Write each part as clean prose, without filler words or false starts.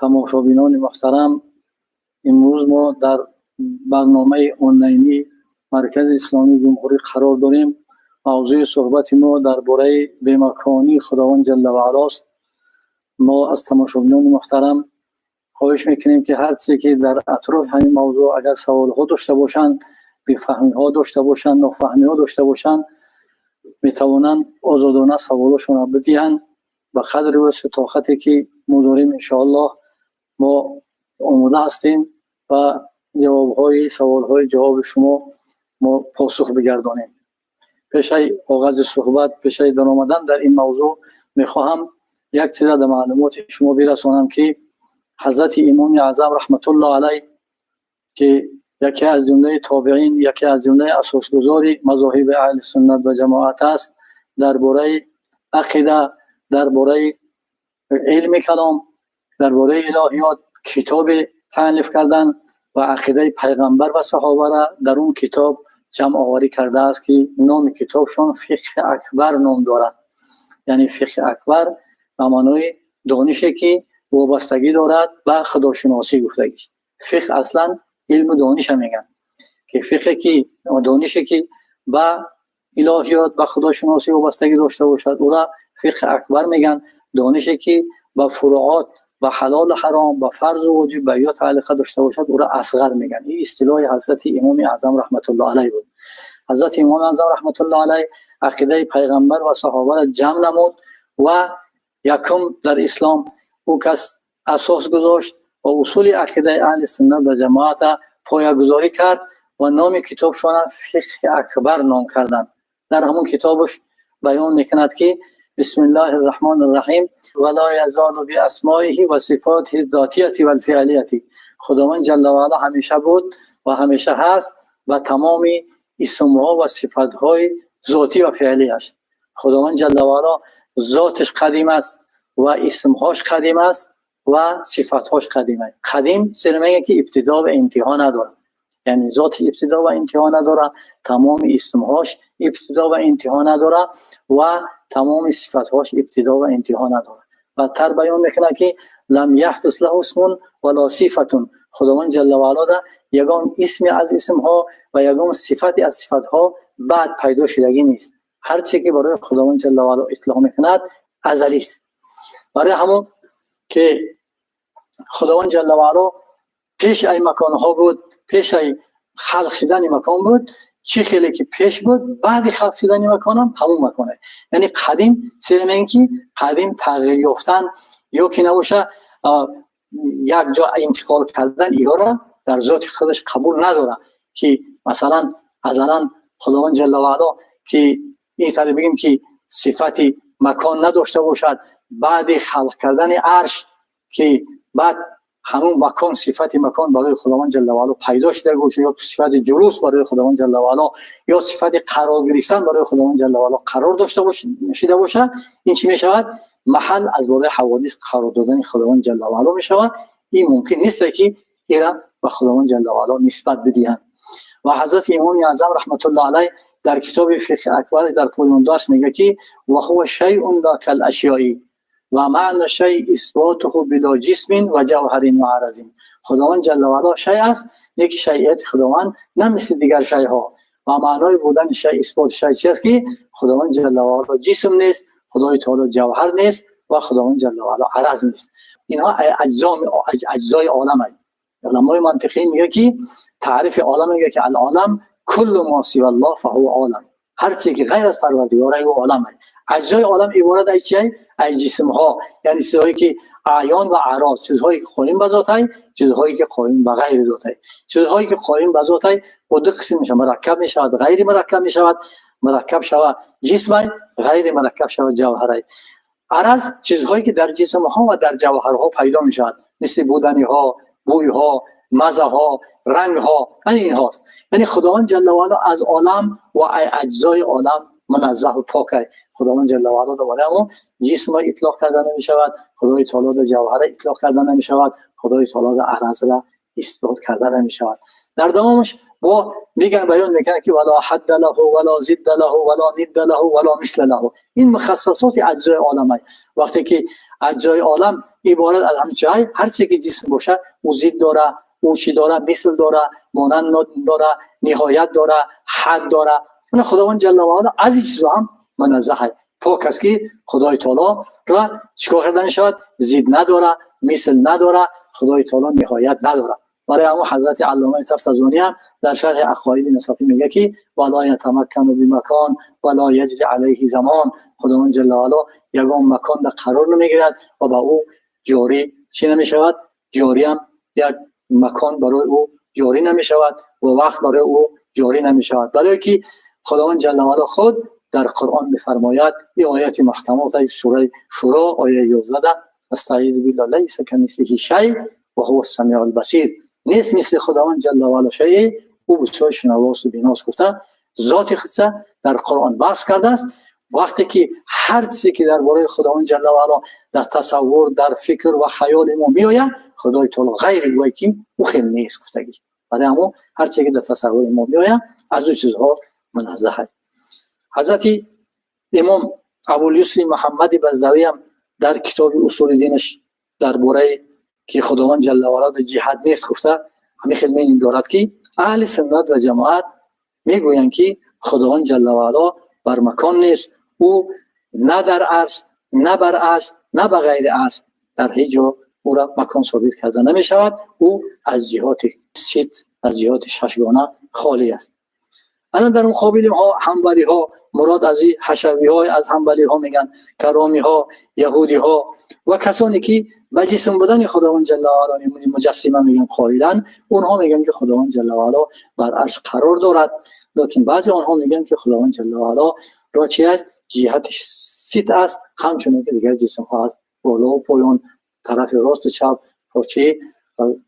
Тамошобинони муҳтарам, имрӯз мо дар барномаи онлайнии Маркази Исломии Ҷумҳурӣ қарор дорем. Мавзӯи суҳбати мо дар бораи бемаконии Худованд ҷалла ва аълост. Мо аз тамошобинони муҳтарам хоҳиш мекунем, ки ҳар чизе ки дар атрофи ҳамин мавзӯъ агар саволҳо дошта бошанд, бефаҳмиҳо дошта бошанд, нофаҳмиҳо дошта бошанд, метавонанд озодона саволашонро бидиҳанд. Ба қадри васъу тоқате ки мо дорем, иншоаллоҳ мо омода ҳастем ва ҷавобҳои саволҳои ҷавоби шумо мо посух бигардонем. Пешаи оғози суҳбат, пешаи даромадан дар ин мавзӯъ мехоҳам як чиза дар маълумоти шумо бирасонам, ки ҳазрати Имоми Аъзам раҳматуллоҳ алайҳ, ки яке аз ҷумлаи тобеин, яке аз ҷумлаи асосгузори мазоҳиби аҳли суннат ва ҷамоат аст, дар бораи ақида, дар бораи илми калом, дар бораи илоҳиёт китобе таълиф кардан ва ақидаи пайғамбар ва саҳобаро дар он китоб ҷамъоварӣ кардааст, ки номи китобшон Фиқҳи Акбар ном дорад. Яъне Фиқҳи Акбар ба маънои донише ки вобастагӣ дорад ба худошиносӣ гуфтагиш. Фиқҳ аслан илму дониша мегӯянд, ки фиқҳе ки донише ки ба илоҳиёт, ба худошиносӣ вобастагӣ дошта бошад, ӯра Фиқҳи Акбар мегӯянд. Донише ки ба фуруот, ба ҳалолу ҳаром, ба фарзу воҷиб, ба ё тааллуқа дошта бошад, ӯра асғар мегӯянд. Ин истилоҳи ҳазрати Имоми Аъзам раҳматуллоҳ алайҳ буд. Ҳазрати Имоми Аъзам раҳматуллоҳ алайҳ ақидаи пайғамбар ва саҳобаро ҷамъ намуд ва якум дар ислом ӯ кас асос гузошт ва усули ақидаи аҳли суннат ва ҷамоата поягузорӣ кард ва номи китобшона Фиқҳи Акбар ном карданд. Дар ҳамон китобаш баён мекунад, ки бисмиллаҳи рраҳмони рраҳим ва ла язолу биасмоиҳи ва сифотиҳи зотияти валфиълияти. Худованд ҷалла ва ала ҳамеша буд ва ҳамеша ҳаст ба тамоми исмҳо ва сифатҳои зотӣ ва феълияш. Худованд ҷалла ва ала зотиш қадим аст ва исмҳош қадим аст ва сифатҳош қадим аст. Қадим сер мегӯяд, ки ибтидо ва интиҳо надорад, яъне зоти ибтидо ва интиҳо надорад, тамоми исмҳош ибтидо ва интиҳо надорад ва тамоми сифатҳош ибтидо ва интиҳо надорад. Баъдтар баён мекунад, ки лам яҳдус лаҳу исмун вала сифатун. Худованд ҷалла ва ало ягон исме аз исмҳо ва ягон сифате аз сифатҳо баъд пайдо шудагӣ нест. Ҳар чизе ки барои Худованд ҷалла ва ало итлоқ мекунад, азалист. Барои ҳамон ки Худованд ҷалла ва ало пеш ай маконҳо буд, пеш ай халқ шудани макон буд, чӣ хеле ки пеш буд, баъди халқ шудани маконам ҳамон маконе. Яъне қадим сер мегӯянд, ки қадим тағйир ёфтан ё ки набоша як ҷо интиқол кардан, иҳоро дар зоти худаш қабул надорад, ки масалан азалан Худованд ҷалла ва ало ки ин сари бигем, ки сифати макон надошта бошад, баъди халқ кардани арш ки баъд ҳамон макон, сифати макон барои Худованд ҷалла ва ало пайдо шуда бошад, ё сифати ҷулус барои Худованд ҷалла ва ало, ё сифати қарор гирифтан барои Худованд ҷалла ва ало қарор дошта шида бошад, ин чӣ мешавад? Маҳал аз болои ҳаводис қарор додани Худованд ҷалла ва ало мешавад. Ин мумкин нест, ки ира ба Худованд ҷалла ва ало нисбат бидиҳанд. Ва ҳазрати Имоми Аъзам раҳматуллоҳ алайҳ дар китоби Фиқҳи Акбар дар поёндошт мегӯяд, ки ва ҳува шайъун ла кал-ашёи ва маъна шай исботуҳу било ҷисмин ва ҷавҳарин ва аразин. Худованд ҷалла ва ало шай аст, лекин шайъияти Худованд на мисли дигар шайҳо. Ва маънои будани шай, исботи шай чи аст, ки Худованд ҷалла ва ало ҷисм нест, Худои таоло ҷавҳар нест ва Худованд ҷалла ва ало араз нест. Инҳо аҷзои оламанд. Уламои мантиқӣ мегӯяд, ки таърифи олам мегӯяд, ки алолам куллу мо сива Аллоҳ фаҳува олам. Ҳар чизе ки ғайр аз Парвардигор, ӯ олам аст. Аҷзои олам иборат аз чи? Аз ҷисмҳо, яъне чизҳое ки аъён ва аъроз, чизҳое ки қоим ба зотай, чизҳое ки қоим ба ғайри зотай. Чизҳое ки қоим ба зотай бо ду қисм мешавад: мураккаб мешавад, ғайри мураккаб мешавад. Мураккаб шава ҷисмай, ғайри мураккаб шава ҷавҳарай. Араз чизҳое ки дар ҷисмҳо ва дар ҷавҳарҳо пайдо мешавад, мисли буданиҳо, бӯйҳо, мазаҳо, рангҳо, яъне инҳост. Яъне Худованд ҷалла ва ало аз олам ва аҷзои олам муназзаҳу пок аст. Худованд ҷалла ва ало дар ҳамон ҷисмро итлоқ карда намешавад, Худои таоло дар ҷавҳара итлоқ карда намешавад, Худои таоло дар аразра исбот карда намешавад. Дар давомаш бо меган баён мекунад, ки вала ҳадда лаҳу вала зидда лаҳу вала нидда лаҳу вала мисла лаҳу. Ин мухассасоти аҷзои олам аст. Вақте ки аҷзои олам عبارت از همین چیزهای، هر چیزی که جسم باشه او ضد داره، او چی داره، مثل داره، مانند داره، نهایت داره، حد داره. اون خداوند جل و علا از این چیزها هم منزه است، پاک است که خدای تعالی را چیکار کرده میشود؟ ضد نداره، مثل نداره، خدای تعالی نهایت نداره. برای همون حضرت علامه تفتزانی هم در شرح عقاید نصفی میگه که ولا یتمکن بمکان ولا یجری علیه زمان، خداوند جل و علا یگان مکان در قرار نمیگیرد و با او جاری چی نمیشود؟ جاری هم یک مکان برای او جاری نمیشود و وقت برای او جاری نمیشود. برای که خداوند جل و علا خود در قرآن میفرماید، این آیت محکمات سوره شورا آیه 11، استعیذ بالله لیس کمثله شیء و هو السمیع البصیر، نیست مثل خداوند جل و علا شیء، او بسیار شنواست و بیناست. گفته ذات خود در قرآن بحث کرده است. وقتی که هر چیزی که درباره خداوند جل و علا در تصور، در فکر و خیال ما میآید، خدای تعالی غیر اوی که او خیلی نیست گفتگی. برای همون هر چیزی که در تصور ما میآید از اون چیزها منزه است. حضرت امام ابوالیسر محمد بزدوی هم در کتاب اصول دینش درباره که خداوند جل و علا در جهت نیست گفته، همین خیلی می‌نگارد که اهل سنت و جماعت میگویند که خداوند جل و علا بر مکان نیست، او نه در عرش، نه بر عرش، نه به غیر عرش، در هیچ جا او را مکان ثابت کرده نمی شود. او از جهات ست، از جهات ششگانه خالی است. الان در مقابل ها حنبلی ها، مراد از حشوی ها، از حنبلی ها میگن، کرامی ها، یهودی ها و کسانی که به جسم بودن خداوند جل و علا مجسمه میگن قائلن، اونها میگن که خداوند جل و علا بر عرش قرار دارد. لیکن بعضی آنها میگن که خداوند جل و علا را چی است؟ جهتش ست است، همچنین که دیگر جسم ها است، بالا و پایان، طرف راست و چپ، چی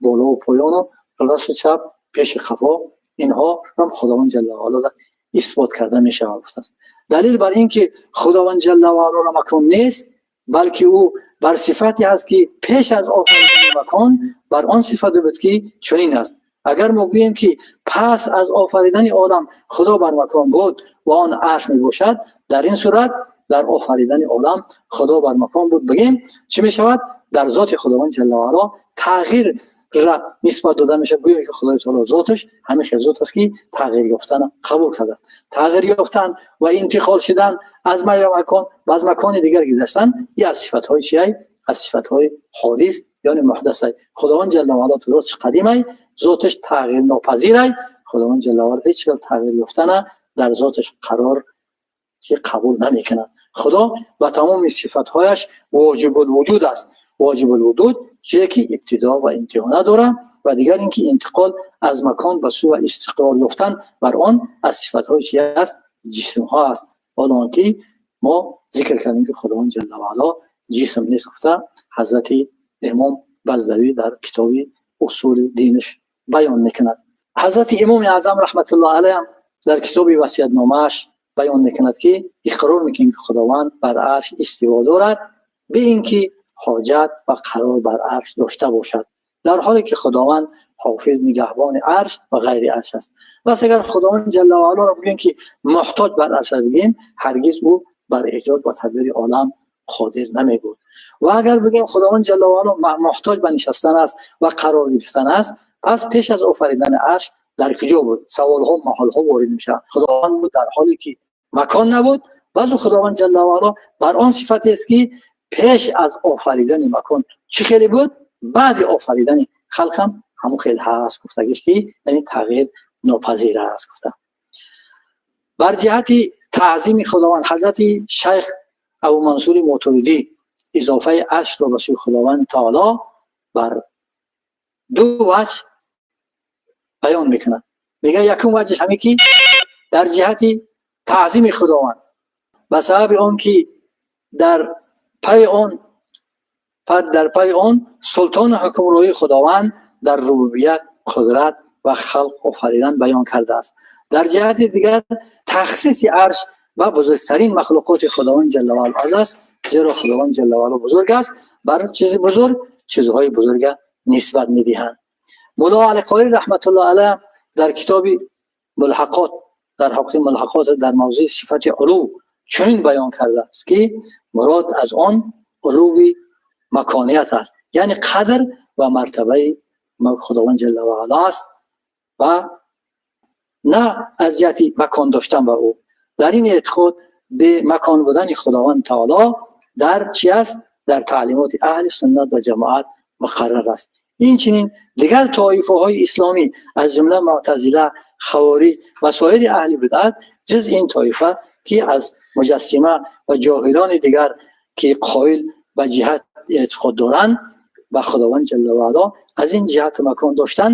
بالا و پایان و راست و چپ، پیش خفا، اینها هم خداوند جل و علا را اثبات کرده میشه گفته است. دلیل بر این که خداوند جل و علا را مکان نیست، بلکه او بر صفتی هست که پیش از آفریدن مکان بر آن صفت بود که چنین است. اگر ما گوییم که پس از آفریدن عالم خدا بر مکان بود و آن عرش می باشد، در این صورت در آفریدن عالم خدا بر مکان بود بگیم چی می شود؟ در ذات خداوند جل و علا تغییر را نسبت داده میشه. گوییم که خدای تعالی ذاتش همین خیلی ذات است که تغییر یافتن قبول کرده، تغییر یافتن و انتقال شدن از مکان به از مکان دیگر گذشتن، این از صفت های چیه؟ از صفت های حادث یعنی محدث. خداوند جل و علا ذاتش قدیمه، ذاتش تغییر ناپذیره. خداوند جل و علا هیچ تغییر یافتن در ذاتش قرار که قبول نمیکنه. خدا با تمام صفاتهایش واجب الوجود است. واجب الوجود چیزی که ابتدا و انتها نداره و دیگر اینکه انتقال از مکان به سوی استقرار یافتن بر آن از صفاتهای چی است؟ جسم ها است. حالا که ما ذکر کردیم که خداوند جل و علا جسم نیست گفته حضرت امام بزدوی در کتاب اصول دینش بیان میکند. حضرت امام اعظم رحمت الله علیه در کتاب وصیت نامه‌اش بیان میکند که اقرار میکنیم که خداوند بر عرش استوا دارد به اینکه حاجت و قرار بر عرش داشته باشد، در حالی که خداوند حافظ نگهبان عرش و غیر عرش است. بس اگر خداوند جل و علا را بگیم که محتاج بر عرش است، بگیم هرگز او بر ایجاد و تدبیر عالم قادر نمی بود. و اگر بگیم خداوند جل و علا محتاج به نشستن است و قرار گرفتن است، پس پیش از آفریدن عرش در کجا بود؟ سوال ها محال ها وارد میشه. خداوند بود در حالی که مکان نبود. باز خداوند جل و علا بر آن صفت است که پیش از آفریدن مکان چی خیلی بود، بعد آفریدن خلق هم همون خیلی هست گفتگیش که یعنی تغییر ناپذیر است گفته. بر جهت تعظیم خداوند حضرت شیخ ابو منصور ماتریدی اضافه عرش را به سوی خداوند تعالی بر دو وجه بیان میکنه. میگه یکم وجهش همین که در جهت تعظیم خداوند به سبب آن که در پی آن سلطان حکمرانی خداوند در ربوبیت، قدرت و خلق آفریدن بیان کرده است. در جهت دیگر تخصیص عرش و بزرگترین مخلوقات خداوند جل و علا است، زیرا خداوند جل و علا بزرگ است، برای چیز بزرگ چیزهای بزرگ نسبت میدهند. مولا علی قاری رحمت الله علیه در کتاب ملحقات، در حق ملحقات در موضوع صفت علو چنین بیان کرده است که مراد از آن علوی маконият аст, яъне қадр ва мартабаи Худованд ҷалла ва ала аст ва на аз ҷиҳати макон доштан ба ӯ. Дар ин эътиқод бе макон будани Худованд таоло дар чӣ аст? Дар таълимоти аҳли суннат ва ҷамоат муқаррар аст. Инчунин дигар тоифаҳои исломӣ аз ҷумла муътазила, хавориҷ ва соири аҳли бидъат, ҷуз ин тоифа ки аз муҷассима ва ҷоҳилони дигар ки қоил ба ҷиҳат эътиқод доранд, ба Худованд ҷалла ва ало аз ин ҷиҳат макон доштан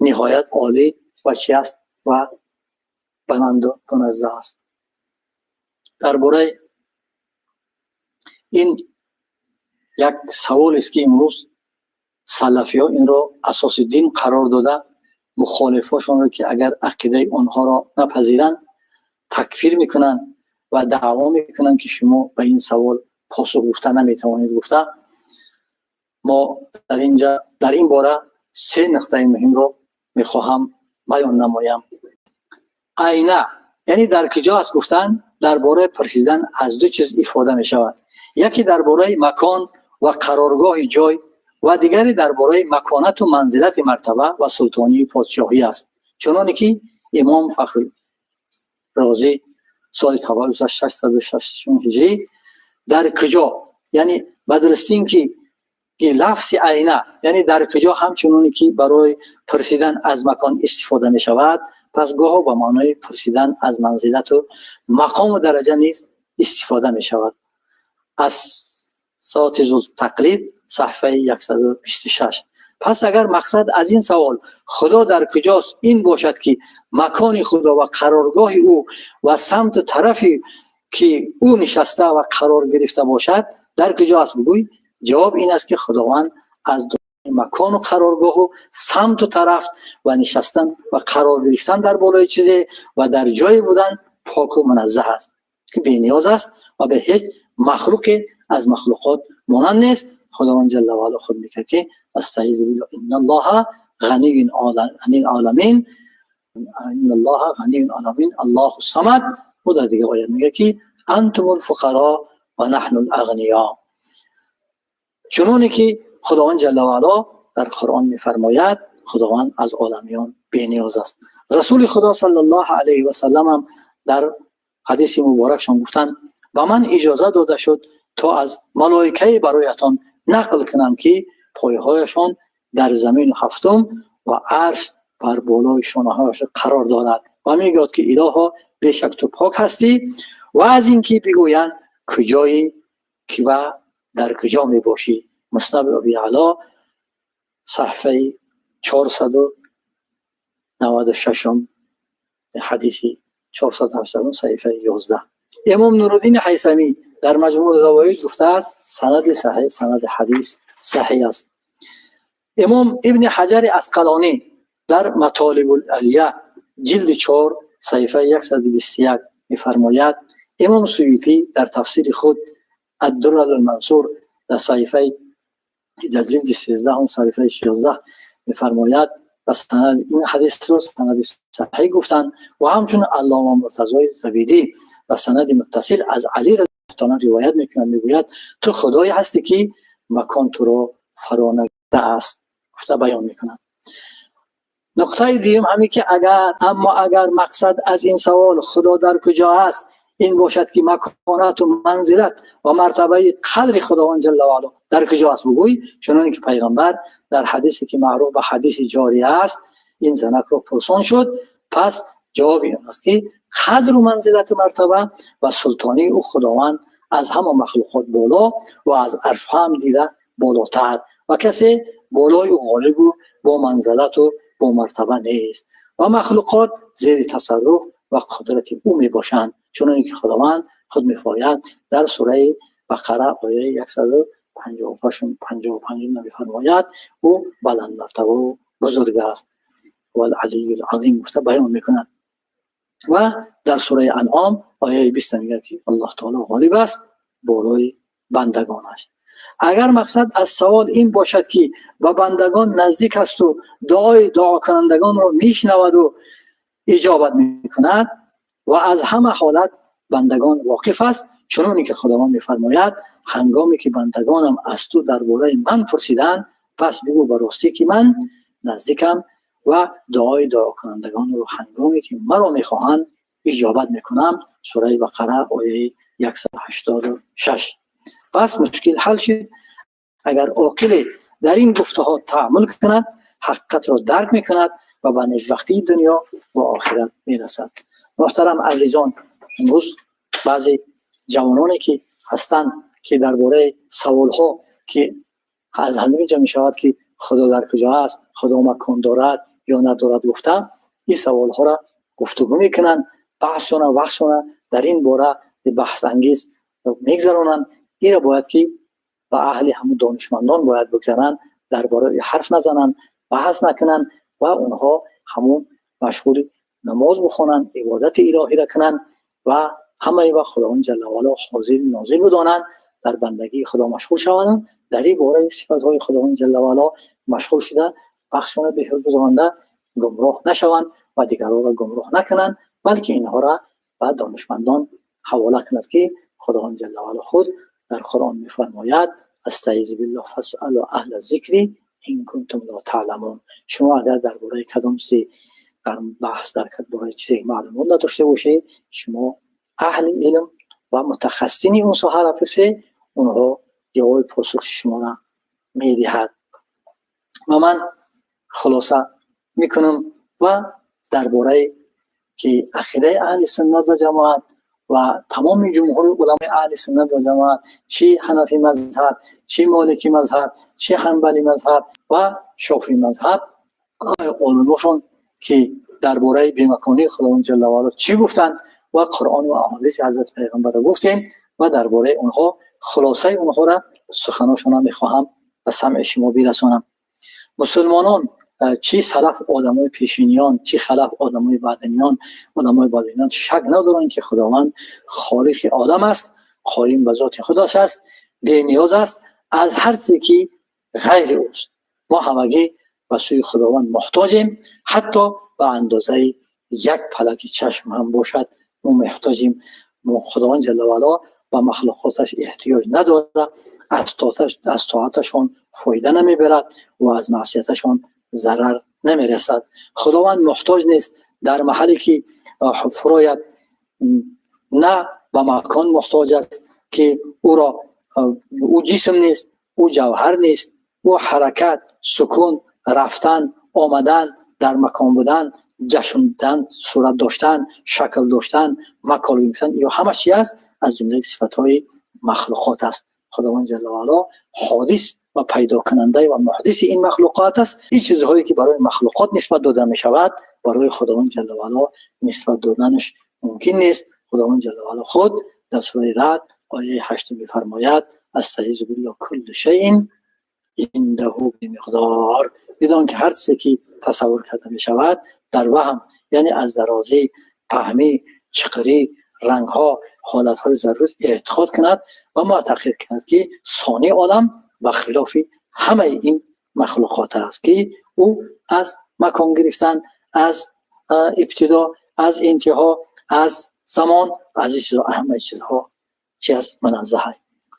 ниҳоят олӣ ва чӣ аст? Ва баланду муназзаҳ аст. Дар бораи ин як саволест, ки имрӯз салафиҳо инро асоси дин қарор дода, мухолифошонро, ки агар ақидаи онҳоро напазиранд, такфир мекунанд ва даъво мекунанд, ки шумо ба ин савол посух гуфта наметавонед гуфта. Мо дар инҷа дар ин бора се нуқтаи муҳимро мехоҳам баён намоям. Айна, яъне дар куҷо аст гуфтан, дар бораи пурсидан аз ду чиз ифода мешавад: яке дар бораи макон ва қароргоҳи ҷой ва дигаре дар бораи маконату манзилати мартаба ва султонии подшоҳӣ аст. Чуноне ки имом Фахри Розӣ соли таваллудаш 666 ҳиҷрӣ дар куҷо, яъне ба дурустӣ ин ки лафзи айна, яъне дар куҷо, ҳамчуноне ки барои пурсидан аз макон истифода мешавад, пас гоҳо ба маънои пурсидан аз манзилату мақому дараҷа низ истифода мешавад. Аз соати зултақлид, саҳифаи 126. Пас агар мақсад аз ин савол Худо дар куҷост ин бошад, ки макони Худо ва қароргоҳи ӯ ва самту тарафе ки ӯ нишаста ва қарор гирифта бошад дар куҷо аст бигӯй, ҷавоб ин аст, ки Худованд аз макону қароргоҳу самту тараф ва нишастан ва қарор гирифтан дар болои чизе ва дар ҷое будан поку муназзаҳ аст, ки бениёз аст ва ба ҳеҷ махлуқе аз махлуқот монанд нест. Худованд ҷалла ва ала худ мегӯяд, ки астаизу биллаҳ, инналлоҳа ғанийюн анил оламин, инналлоҳа ғанийюн оламин, аллоҳу самад. Ӯ дар дигар оят мегӯяд, ки антумул фуқаро ва наҳнул ағниё. Чуноне ки Худованд ҷалла ва ало дар Қуръон мефармояд, Худованд аз оламиён бениёз аст. Расули Худо саллаллоҳу алайҳи васаллам ҳам дар ҳадиси муборакшон гуфтанд: ба ман иҷоза дода шуд, то аз малоикае бароятон нақл кунам, ки пойҳояшон дар замину ҳафтум ва арш бар болои шонаҳояшон қарор дорад ва мегӯяд, ки илоҳо, бешак ту пок ҳастӣ ва аз ин ки бигӯянд куҷоӣ ки ва дар куҷо мебошӣ. Муснад Аби Аъло, саҳифаи 496-ум, ҳадиси 480, саҳифаи 11. Имом Нуруддини Ҳайсамӣ дар Маҷмӯъ Завоид гуфтааст, санади саҳеҳ, санади ҳадис саҳеҳ аст. Имом Ибни Ҳаҷари Асқалонӣ дар Матолибул Алия, ҷилди 4, саҳифаи 121 мефармояд. Имом Суютӣ дар тафсири худ Ад-Дуррул Мансур дар саҳифаи дар ҷилди 13, саҳифаи 16 мефармояд ва санад ин ҳадисро санади саҳеҳ гуфтанд ва ҳамчунин Аллома Муртазои Забидӣ ба санади муттасил аз Алӣ таъоло ривоят мекунад, мегӯяд: ту Худое ҳастӣ, ки макон туро фаро нагирифтааст гуфта баён мекунад. Нуқтаи дуюм ҳамин ки агар, аммо агар мақсад аз ин савол Худо дар куҷо аст ин бошад, ки маконату манзилат ва мартабаи қадри Худованд ҷалла ва ало дар куҷо аст бигӯй, чуноне ки Пайғамбар дар ҳадисе, ки маъруф ба ҳадиси ҷория аст, ин занакро пурсон шуд, пас ҷавоби он аст, ки қадру манзилату мартаба ва султонии ӯ Худованд аз ҳама махлуқот боло ва аз арш ҳам дида болотар ва касе болои ӯ ғолибу бо манзилату бо мартаба нест ва махлуқот зери тасарруф ва қудрати ӯ мебошанд, чуноне ки Худованд худ мефармояд дар сураи Бақара, ояи 155 мефармояд, ӯ баландмартабаву бузург аст, вал-алийюл азим гуфта баён мекунад. Ва дар сураи Анъом, ояи 20 мегӯяд, ки Аллоҳ таоло ғолиб аст болои бандагонаш. Агар мақсад аз савол ин бошад, ки ба бандагон наздик асту дуои дуокунандагонро мешунаваду иҷобат мекунад ва аз ҳама ҳолат бандагон воқиф аст, чуноне ки Худованд мефармояд ҳангоме ки бандагонам аз ту дар бораи ман пурсиданд, пас бигӯ: ба ростӣ ки ман наздикам ва дуои дуокунандагонро ҳангоме ки маро мехоҳанд иҷобат мекунам. Сураи Бақара, ояи 186. Пас мушкил ҳал шуд. Агар оқиле дар ин гуфтаҳо таъаммул кунад, ҳақиқатро дарк мекунад ва ба некбахтии дунё ва охират мерасад. Муҳтарам азизон, имрӯз баъзе ҷавононе ки ҳастанд, ки дар бораи саволҳо, ки аз ҳамин ҷо мешавад, ки Худо дар куҷо аст, Худо макон дорад ё надорад гуфта, ин саволҳоро гуфтугӯ мекунанд, баҳсшона вақтшона дар ин бора баҳсангез мегзаронанд. Инро бояд ки ба аҳли ҳамун донишмандон бояд бигзаранд, дар бораи ҳарф назананд, баҳс накунанд ва онҳо ҳамун машғули намоз бихонанд, ибодати илоҳиро кунанд ва ҳамаи вақт Худованд ҷалла ва ало ҳозир нозир бидонанд, дар бандагии Худо машғул шаванд, дар ин бораи сифатҳои Худованд ҷалла ва ало машғул шуда, вақтшонро беҳуда гузаронда гумроҳ нашаванд ва дигаронро гумроҳ накунанд, балки инҳоро ба донишмандон ҳавола кунад, ки Худованд ҷалла ва ало худ дар Қуръон мефармояд: استعیذ بالله فاسألوا اهل الذکر ان کنتم لا تعلمون. Шумо агар дар бораи кадом чизе дар баҳс, дар бораи чизе маълумот надошта бошед, шумо аҳли илм ва мутахассисини он соҳаро пурсед, онҳо ҷавоби посухи шуморо медиҳад. Ва ман хулоса мекунам ва дар бораи ки ақидаи аҳли суннат ва ҷамоат ва тамоми ҷумҳури уламои аҳли суннат ва ҷамоат, чӣ ҳанафӣ мазҳаб, чӣ моликӣ мазҳаб, чӣ ҳанбалӣ мазҳаб ва шофиӣ мазҳаб, олимошон ки дар бораи бемаконии Худованд ҷалла ва ало чӣ гуфтанд ва Қуръон ва аҳодиси ҳазрати Пайғамбарро гуфтем ва дар бораи онҳо хулосаи онҳоро суханошонро мехоҳам ба самъи шумо бирасонам. Мусулмонон, чӣ салаф одамои пешиниён, чӣ халаф одамои баъдиниён, одамои баъдиниён шак надоранд, ки Худованд холиқи одам аст, қоим ба зоти худаш аст, бениёз аст аз ҳар чизе ки ғайри ӯст. Мо ҳамагӣ ба сӯи Худованд муҳтоҷем, ҳатто ба андозаи як палаки чашм ҳам бошад, мо муҳтоҷем. Худованд ҷалла ва ало ба махлуқоташ эҳтиёҷ надорад, аз тоаташон фоида намебарад ва аз маъсияташон зарар намерасад. Худованд муҳтоҷ нест дар маҳалле ки фурояд, на ба макон муҳтоҷ аст, ки ӯро ӯ ҷисм нест, ӯ ҷавҳар нест, ӯ ҳаракат, сукун, рафтан, омадан, дар макон будан, ҷашндан, сурат доштан, шакл доштан, макон гирифтан, ё ҳама чи аст аз ҷумлаи сифатҳои махлуқот аст. Худованд ҷалла ва ало ҳодис ва пайдокунанда ва муҳдиси ин махлуқот аст. Ин чизҳое ки барои махлуқот нисбат дода мешавад, барои Худованд ҷалла ва ало нисбат доданаш мумкин нест. Худованд ҷалла ва ало худ дар сураи Раъд, ояи 8 мефармояд: استعیذ بالله کل شیء عنده بمقدار. بدان که هر چیزی که تصور کرده میشود در وهم، یعنی از درازی، پهمی، چقری، رنگها، حالتهای ضروری اعتقاد کند و معتقد کند که ثانی عالم و خلاف همه این مخلوقات است که او از مکان گرفتن، از ابتدا، از انتها، از زمان، از این چیزها، همه چیزها چی است؟ منزه.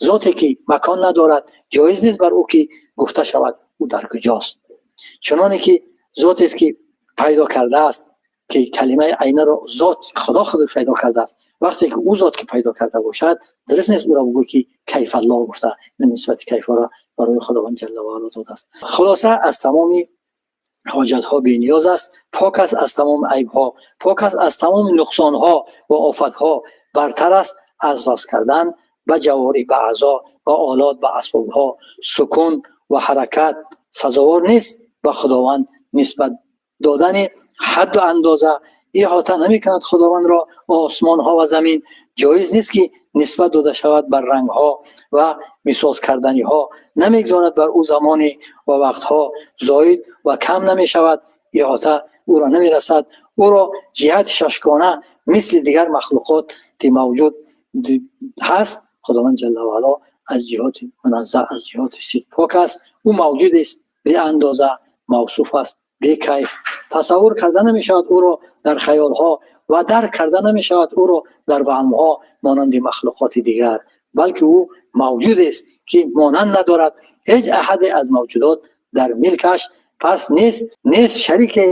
ذاتی که مکان ندارد، جایز نیست بر او که گفته شود او در کجاست. چنانه که ذاتی است که پیدا کرده است، که کلمه عینه را ذات خدا خود پیدا کرده است. وقتی که او ذات که پیدا کرده باشد، درست نیست او را بگویی که کیف الله گفته، این نسبت کیف را برای خداوند جل و علا داده است. خلاصه از تمام حاجت ها بی نیاز است، پاک است از تمام عیب ها، پاک است از تمام نقصان ها و آفت ها، برتر است از وصل کردن به جواری، به اعضا و آلات، به اسباب ها. سکون و حرکت سزاوار نیست به خداوند نسبت دادن حد و اندازه. احاطه نمی کند خداوند را آسمان ها و زمین. جایز نیست که نسبت داده شود بر رنگ ها و مساز کردنی ها. نمیگذارد بر او زمانی و وقت ها زاید و کم نمی شود، احاطه او را نمی رسد. او را جهت ششگانه مثل دیگر مخلوقات که موجود هست، خداوند جل و علا از جهات منزه، از جهات سید پاک است. او موجود است بی اندازه، موصوف است بی کیف. تصور کرده نمی شود او را در خیال ها و درک کرده نمی شود او را در وهم ها مانند مخلوقات دیگر. балки ӯ мавҷуд аст, ки монанд надорад ҳеҷ аҳаде аз мавҷудот дар милкаш. Пас нест шарике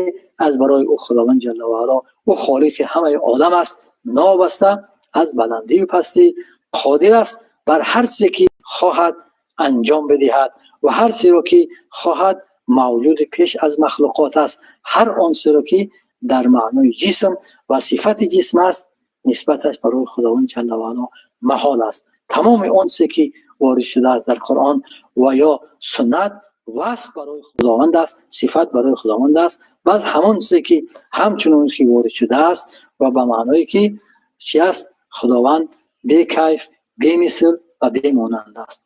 аз барои ӯ. Худованд ҷалла ва ало, ӯ холиқи ҳамаи олам аст, новобаста аз баландию пастӣ, қодир аст бар ҳар чизе, ки хоҳад, анҷом бидиҳад ва ҳар чизеро, ки хоҳад. Мавҷуди пеш аз махлуқот аст. Ҳар он чизеро, ки дар маънои ҷисм ва сифати ҷисм аст, нисбаташ барои Худованд ҷалла ва ало маҳол аст. Тамоми он чизе, ки ворид шудааст дар Қуръон ва ё суннат, васф барои Худованд аст, сифат барои Худованд аст. Баъд ҳамон чизе, ки ҳамчунон ки ворид шудааст ва ба маъное, ки чи аст, Худованд бекайф, бемисл ва бемонанд аст.